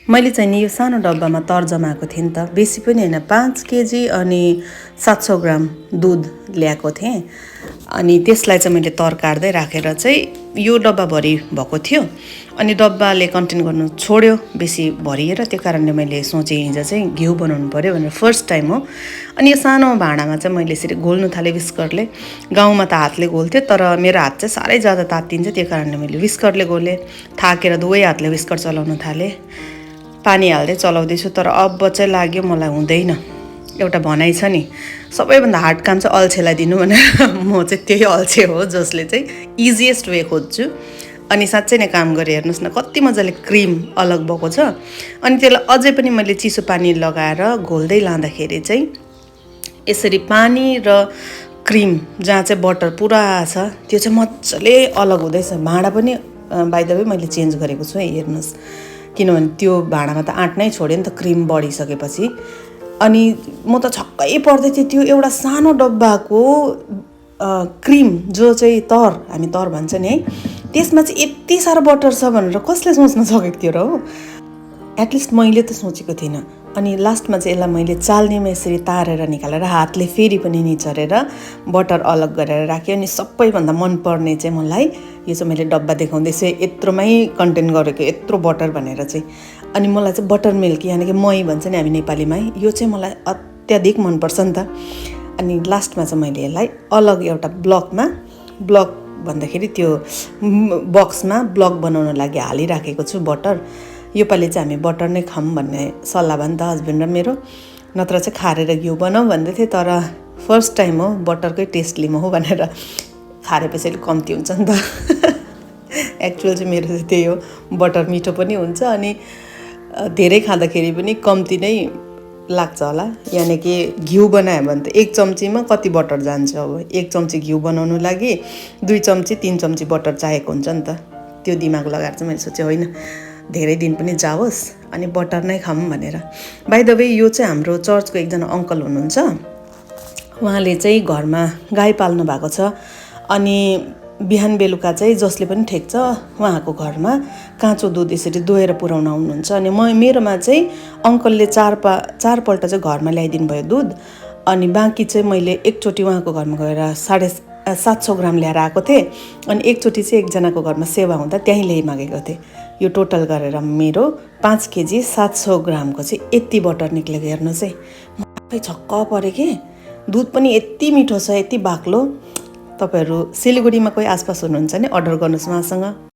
मैले चाहिँ नि यो सानो डब्बामा तर जमाएको थिएँ नि त, बेसी पनि हैन, 5 केजी अनि 700 ग्राम दुध ल्याएको थिएँ। अनि त्यसलाई चाहिँ मैले तर काट्दै राखेर चाहिँ यो डब्बाभरि भएको थियो। अनि डब्बाले कन्टेन गर्नु छोड्यो बेसी भरिएर, त्यो कारणले मैले सोचेँ हिजो चाहिँ घिउ बनाउनु पर्यो भनेर, फर्स्ट टाइम हो। अनि यो सानो भाँडामा चाहिँ मैले यसरी घोल्नु थालेँ विस्करले। गाउँमा त हातले घोल्थेँ, तर मेरो हात चाहिँ साह्रै ज्यादा तात्तिन्छ, त्यो कारणले मैले विस्करले घोलेँ। थाकेर दुवै हातले विस्कर चलाउन थालेँ। पानी हाल्दै चलाउँदैछु, तर अब चाहिँ लाग्यो मलाई हुँदैन। एउटा भनाइ छ नि, सबैभन्दा हार्ड काम चाहिँ अल्छेलाई दिनु भनेर। म चाहिँ त्यही अल्छे हो जसले चाहिँ इजिएस्ट वे खोज्छु। अनि साँच्चै नै काम गरे हेर्नुहोस् न, कति मजाले क्रिम अलग भएको छ। अनि त्यसलाई अझै पनि मैले चिसो पानी लगाएर घोल्दै लाँदाखेरि चाहिँ यसरी पानी र क्रिम जहाँ चाहिँ बटर पुरा छ त्यो चाहिँ मजाले अलग हुँदैछ। भाँडा पनि बाइ द वे मैले चेन्ज गरेको छु है, हेर्नुहोस्। किनभने त्यो भाँडामा त आँट नै छोड्यो नि त क्रिम बढिसकेपछि। अनि म त छक्कै पर्दै थिएँ, त्यो एउटा सानो डब्बाको क्रिम जो चाहिँ तर, हामी तर भन्छ नि है, त्यसमा चाहिँ यति साह्रो बटर छ भनेर कसले सोच्न सकेको थियो र हो। एटलिस्ट मैले त सोचेको थिइनँ। अनि लास्टमा चाहिँ यसलाई मैले चाल्नीमा यसरी तारेर निकालेर हातले फेरि पनि निचरेर बटर अलग गरेर राखेँ। अनि सबैभन्दा मनपर्ने चाहिँ मलाई यो चाहिँ मैले डब्बा देखाउँदैछु, यत्रोमै कन्टेन गरेको यत्रो बटर भनेर चाहिँ। अनि मलाई चाहिँ बटर मिल्क यानि कि मही भन्छ नि हामी नेपालीमा, यो चाहिँ मलाई अत्याधिक मनपर्छ नि त। अनि लास्टमा चाहिँ मैले यसलाई अलग एउटा ब्लक भन्दाखेरि त्यो बक्समा ब्लक बनाउन लागि हालिराखेको छु बटर। योपालि चाहिँ हामी बटर नै खाऊँ भन्ने सल्लाह भयो नि त हस्बेन्ड र मेरो, नत्र चाहिँ खारेर घिउ बनाऊ भन्दै थिएँ। तर फर्स्ट टाइम हो बटरकै टेस्ट लिनु हो भनेर, खारेपछि अलिक कम्ती हुन्छ नि त। एक्चुअल चाहिँ मेरो चाहिँ त्यही हो, बटर मिठो पनि हुन्छ अनि धेरै खाँदाखेरि पनि कम्ती नै लाग्छ होला। यानि कि घिउ बनायो भने त 1 चम्चीमा कति बटर जान्छ। अब 1 चम्ची घिउ बनाउनु लागि 2 चम्ची 3 चम्ची बटर चाहिएको हुन्छ नि त। त्यो दिमाग लगाएर चाहिँ मैले सोचेँ होइन, धेरै दिन पनि जाओस् अनि बटर नै खाऊँ भनेर। बाइ द वे यो चाहिँ हाम्रो चर्चको एकजना अङ्कल हुनुहुन्छ, उहाँले चाहिँ घरमा गाई पाल्नु भएको छ। अनि बिहान बेलुका चाहिँ जसले पनि ठेक्छ उहाँको घरमा काँचो दुध यसरी दोहेर पुर्याउन आउनुहुन्छ। अनि मेरोमा चाहिँ अङ्कलले 4पल्ट चाहिँ घरमा ल्याइदिनु भयो दुध। अनि बाँकी चाहिँ मैले एकचोटि उहाँको घरमा गएर 750 ग्राम ल्याएर आएको थिएँ। अनि एकचोटि चाहिँ एकजनाको घरमा सेवा हुँदा त्यहीँ ल्याइमागेको थिएँ। यो टोटल गरेर मेरो 5 केजी 700 ग्रामको चाहिँ यति बटर निक्लेको हेर्नुहोस् है। म आफै छक्क परेँ कि दुध पनि यति मिठो छ, यति बाक्लो। तपाईँहरू सिलगढीमा कोही आसपास हुनुहुन्छ नि, अर्डर गर्नुहोस् उहाँसँग।